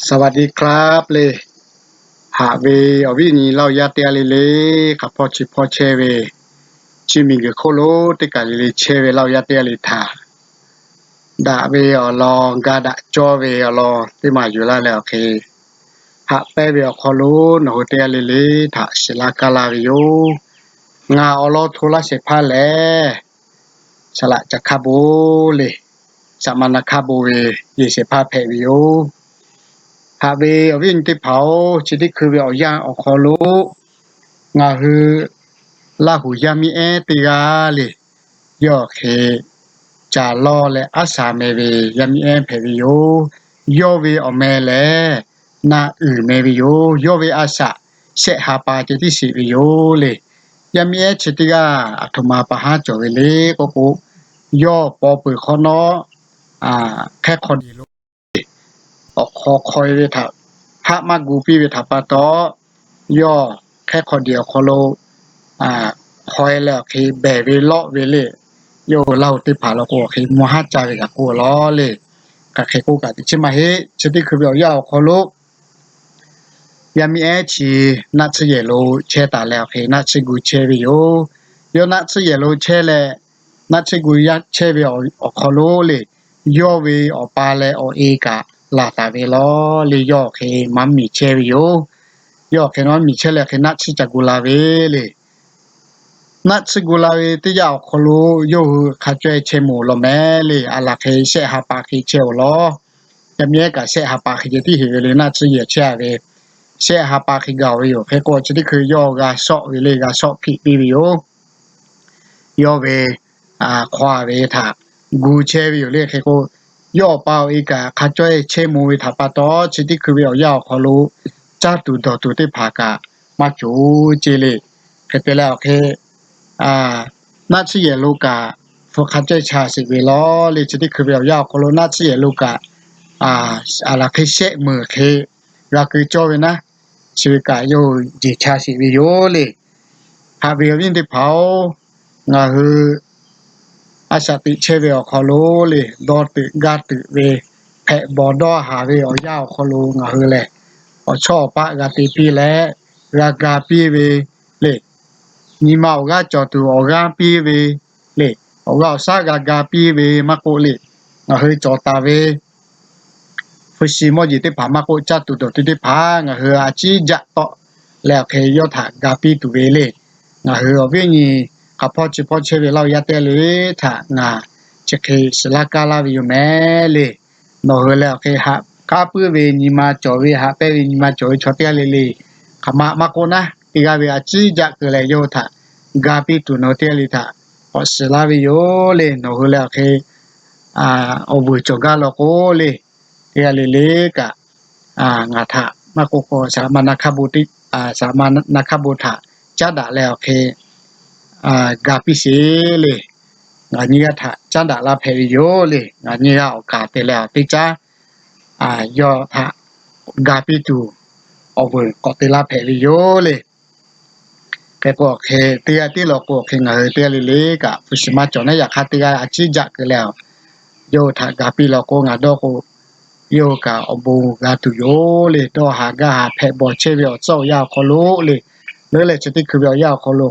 สวัสดีครับ le. Haꞈ ve awˬ viˉ awˬ nyi Laˇ huˍ yaˇ teˇ g'aˇ le le, hk'a hpawˇ chi hpawˇ chehˇ ve, chi miˬguiˬ hk'oˆ lo teˇ kaˬ le le chehˇ ve Laˇ huˍ yaˇ teˇ g'aˇ le htaꞈ daꞈ ve awˬ lawn, ga daꞈ cawˇ ve awˬ lawn teˇ maˬ yuˬ laˇ leh awˬ hk'e, haꞈ pehnˇ ve awˬ hk'aw lo nawˬ hui teˇ g'aˇ le le htaꞈ shiˍ laˇ kaˇ laˇ ve yoˬ. Ngaˬ awˬ lawn hto laˇ shehˍ hpaˇ lehˬ, Saˍ laꞈ Caˍ hkaˇ bon le, Saˍ ma na hkaˇ bon ve yehˬ shehˍ hpaˇ hpehꞈ ve yoˬ. Haꞈ ve awˬ viˉ awˬ nyi teˇ hpaˍ-oˬ, chi teˇ hkui ve awˬ yanˇ awˬ hk'aw lo ngaˬ hui Laˇ huˍ yaˇ miˇ ehˉ teˇ g'aˇ le, yawˇ hk'e caˬ lawˇ leh aˉ shaˍ meh ve yaˇ miˇ ehˉ hpehꞈ ve yoˬ. Yawˇ ve awˬ meh lehˬ, Na uiˍ meh ve yoˬ. Yawˇ ve a shaꞈ shehˆ ha pa ceh tiˉ sheˍ ve yoˬ le. Yaˇ miˇ ehˉ chi teˇ g'aˇ aˬ htoꞈ ma pa haˉ cawˬ ve le k'oˆ k'o, yawˇ paw peuˬ hk'awꞈ nawˉ hk'ehˉ hk'aw deˬ lo awˬ hk'aw hk'aw e ve htaꞈ haˆ maˇ gu piˇ ve htaꞈ pa taw, yawˇ hk'ehˉ hk'aw deˬ awˬ hk'aw lo hk'aw e leh awˬ hk'e behˬ ve lawˆ ve le. Yawˇ hui Laˇ huˍ teˇ hpaˍ law k'o awˬ hk'e maˇ haˉ ca ve kaꞈ k'oˆ law le. Kaꞈ hk'e k'oˆ kaꞈ teꞈ chiˉ maˇ heˆ. Chi teˇ hkui ve awˬ yanˇ awˬ hk'aw lo yaˇ miˇ ehˉ chi naˆ tsuhˇ yehˬ lo chehˇ taˍ leh awˬ hk'e naˆ tsuhˇ gu chehˇ ve yoˬ. Yawˇ naˆ tsuhˇ yehˬ lo chehˇ leh, naˆ tsuhˇ gu yaˇ chehˇ ve awˬ hk'aw lo le, yawˇ ve awˬ pa leh awˬ e kaꞈ laˬ taˍ ve law le. Yawˇ awˬ hk'e maˇ miˬ chehˇ ve yoˬ. Yawˇ awˬ hk'e maˇ miˬ chehˇ leh awˬ hk'e naˆ tsuhˇ ca gu la ve le. Naˆ tsuhˇ gu la ve teˇ yanˇ awˬ hk'aw lo yawˇ hui hk'a cawehˇ chehˇ mawˬ law meh le. A laˬ hk'e shehˆ ha pa hk'e chehˇ-oˬ law. Yaˇ miˇ ehˉ kaꞈ shehˆ ha pa hk'e ceh tiˉ heˍ ve le. Naˆ tsuhˇ yehˬ chehˇ ve shehˆ ha pa hk'e gaˬ ve yoˬ. Hk'e k'o chi teˇ hkui yawˇ g'a shawˆ ve le, g'a shawˆ hpiˆ piˇ ve yoˬ. Yawˇ ve hk'aw a ve htaꞈ gu chehˇ ve yoˬ le. Hk'e k'o, yawˇ awˬ pa awˬ e kaꞈ hk'a cawehˇ chehˇ mawˬ ve htaꞈ pa taw, chi teˇ hkui ve awˬ yanˇ awˬ hk'aw lo caˇ tuˬ dawˬ tuˬ teˇ hpaˍ kaꞈ maˇ cawˬ ceˇ le. Hk'e te leh awˬ hk'e naˆ tsuhˇ yehˬ lo kaꞈ hpu hk'a cawehˇ cha sheˍ ve law le. Chi teˇ hkui ve awˬ yanˇ awˬ hk'aw lo naˆ tsuhˇ yehˬ lo kaꞈ a laˬ hk'e shehˆ meunˍ hk'e g'a keu cawˇ ve naˉ, chi ve kaꞈ yawˇ hui jeˬ cha sheˍ ve yoˬ le. Haꞈ ve awˬ viˉ teˇ hpaˍ-oˬ, ngaˬ hui a shaꞈ teꞈ chehˇ ve awˬ hk'aw lo le, dawˇ tuiꞈ gaˇ tuiꞈ ve, hpehꞈ bawˬ dawˇ haˍ ve awˬ yanˇ awˬ hk'aw lo ngaˬ hui lehˬ, awˬ chawˇ awˬ paˆ g'a te piˇ leh, g'a ga piˇ ve le. Nyi ma awˬ g'aˇ cawˬ tuˬ awˬ g'aˇ piˇ ve le. Awˬ g'aˇ awˬ shaˉ g'a ga piˇ ve maˇ k'oˆ le, ngaˬ hui cawˬ taˍ ve hpu shi mawˇ jeˬ teˇ hpaˍ maˇ k'oˆ, caˇ tuˬ dawˬ tuˬ teˇ hpaˍ ngaˬ hui a ciˉ jaˆ tawˆ leh awˬ hk'e yawˇ htaꞈ ga piˇ tuˬ ve le. Ngaˬ hui awˬ viˉ awˬ nyi hk'a hpawˇ chi hpawˇ chehˇ ve Laˇ huˍ yaˇ teˇ g'aˇ le le htaꞈ ngaˬ chi hk'e shiˍ laˇ kaˇ laˇ ve yoˬ meh le. Nawˬ hui leh awˬ hk'e haꞈ k'aˉ puiˉ ve nyi ma cawˬ ve, haꞈ pehnˇ ve nyi ma cawˬ ve chaw teˇ g'aˇ le le, hk'aˬ ma maˇ k'oˆ naˉ, teˇ g'aˇ ve a ciˉ jaˆ keu leh yawˇ hui htaꞈ ga piˇ tuˬ nawˬ hui teˇ g'aˇ le htaꞈ k'awꞈ shiˍ laˇ ve yoˬ le. Nawˬ hui leh awˬ hk'e awˬ vuiˬ cawˬ gaˇ law k'o le, teˇ g'aˇ le le kaꞈ ngaˬ htaꞈ maˇ k'oˆ k'o, saˍ laꞈ ma na hkaˇ bon htaꞈ caˉ daꞈ leh awˬ hk'e ga piˇ sheˍ le. Ngaˬ nyiˇ g'aˇ htaꞈ caˉ daꞈ laˇ hpehꞈ ve yoˬ le. Ngaˬ nyiˇ g'aˇ awˬ kaˍ te leh awˬ teˇ caˉ yawˇ htaꞈ ga piˇ tuˬ awˬ vuiˬ k'awꞈ te laˇ hpehꞈ ve yoˬ le. Hk'e k'o awˬ hk'e teˇ g'aˇ tiˉ law k'o awˬ hk'e ngaˬ hui teˇ g'aˇ le le kaꞈ hpu shi maˇ cawˬ naˉ, yaꞈ hk'aˇ teˇ g'aˇ a ciˉ jaˆ keu leh, yawˇ hui htaꞈ ga piˇ law k'o ngaˬ dawˇ k'o, yawˇ hui kaꞈ awˬ bon g'a tuˬ yoˬ le. Dawˇ haˍ gaˇ haˍ hpehꞈ bawˬ chehˇ ve awˬ tcuhˉ awˬ yanˇ awˬ hk'aw lo le, leuˉ leh chi teˇ hkui ve awˬ yanˇ awˬ hk'aw lo